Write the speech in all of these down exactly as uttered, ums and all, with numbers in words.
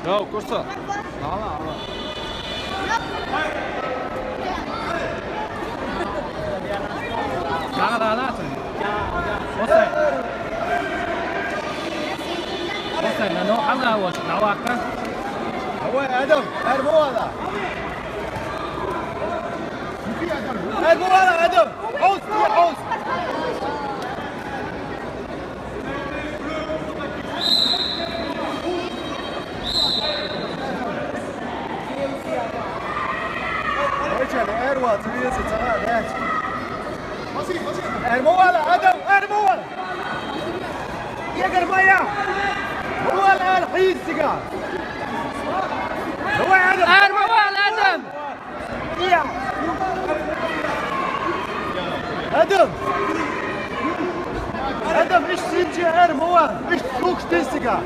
Bravo, kursa. Ала, ала. Ала, ала, ала. Хусейн. Хусейн, ну, ала, вот, на лака. Давай, Адам, арму ала. Арму ала, Адам. Хаус, хаус. Вай, чан, эр вац, виц, ца, дац. Эр мо вала, Адам, эр мо вала. Эгер моя. Мо вала, эр хиз сига. Давай, Адам. Эр мо вала, Адам. Адам! Адам, иш синчи эр мова, иш сук штисига.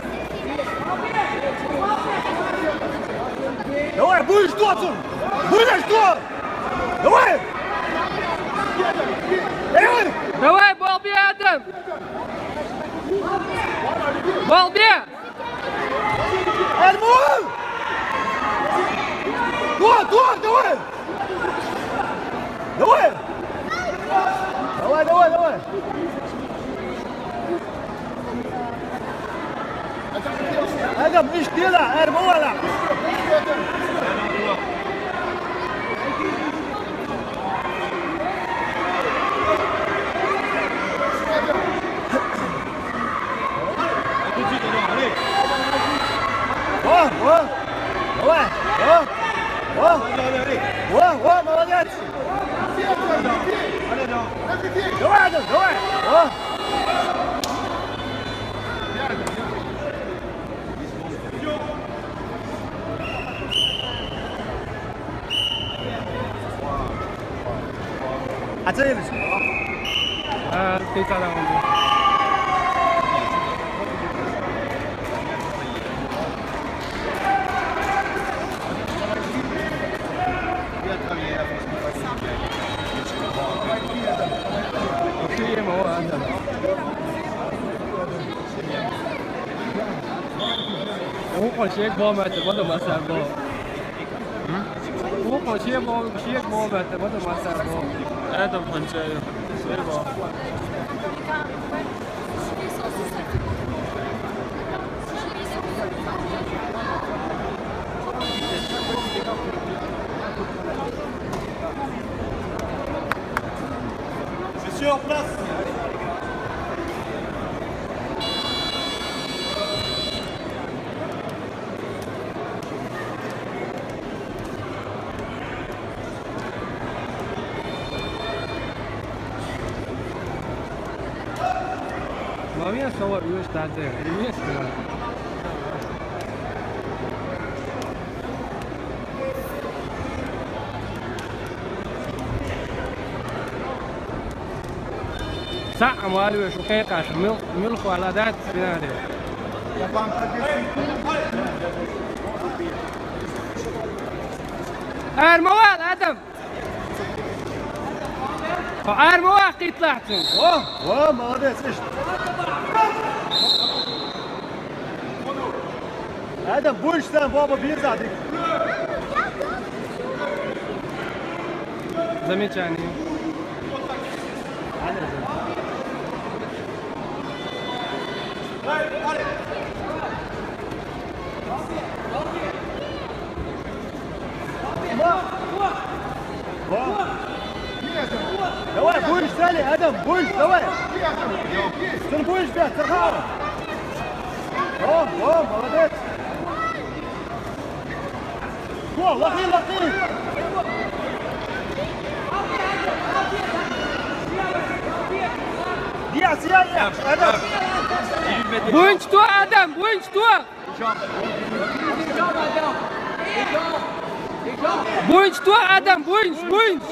Давай, будешь что тут? Будешь что? Давай! Давай! Давай, балби, Адам! Балби! Эрмун! Дур, дур, давай! Давай! Давай, давай, давай! Адам, иш дела, Эрмун ала! Во, во! Давай! Во! Во! Во, во, молодец! Давай, давай, давай! Во! Ацелись. А, ты тогда он. Вообще, ему, а, да. Укъо шек бо мете, бо да масар бо. Укъо шек бо, шек бо мете, бо да масар бо. Адам ханча. Шек бо. Monsieur en place. Ма виен сова уьш тӀатӀе, виен сова. Са амалве шу кхайкаш, мил-, милхвала дац бинаде. Ар мавал, Адам! Ар мавал, кхитлахцин. О, о, молодец, ишт. Адам, будешь там, баба, бирзадик. Замечание. Давай, будешь, Сали, Адам, будешь, давай. Ты будешь бегать, Сахар. О, о, молодец. Го, лахи, лахи. Диас, я, я, Адам. Буйнч то, Адам, буйнч то. Буйнч то, Адам, буйнч, буйнч.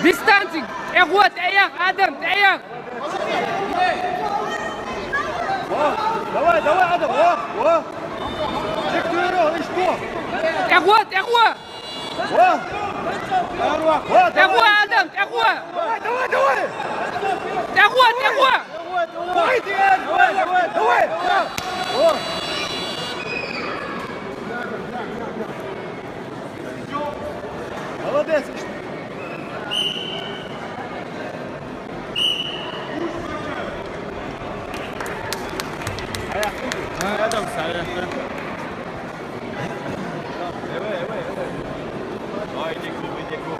Дистанци. Эгъот, эях, Адам, эях. Давай, давай, Адам, о, о. Чек тюро, ишко. Эгъот, эгъот. О! О, давай! Тӏехуа, Адам, тӏехуа! Давай, давай, давай! Тӏехуа, тӏехуа! Давай, давай, давай, давай! Ayakta. Adam ayakta. Vay, deko, vay, deko.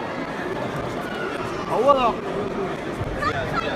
Avval